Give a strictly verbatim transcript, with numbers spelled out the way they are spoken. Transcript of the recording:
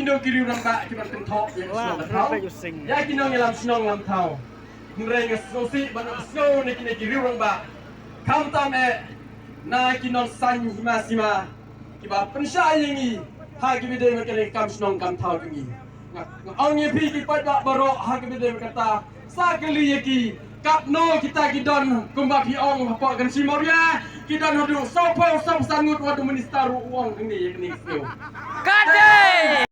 Ki riew rangbah kiba kynthoh ïa ka shnong ka thaw, ïa ki nongïalam shnong lam thaw. Hynrei nga sngewsih ba nga sngew na kine ki riew rangbah, khamtam eh na ki nongsaiñ hima sima kiba pynshai ïa ngi ha kiba dei bad ka kam shnong kam thaw jong ngi. Nga, nga ong ïa phi ki paidbah baroh ha kiba dei bad kata, sa kylli ïa ki, katno kita ki don kumba phi ong hapoh Kynshi Mawria, ki don haduh sawphew sawphew san ngut, wat u minister ruh u ong hangne ïa kane ka siew. Ka dei.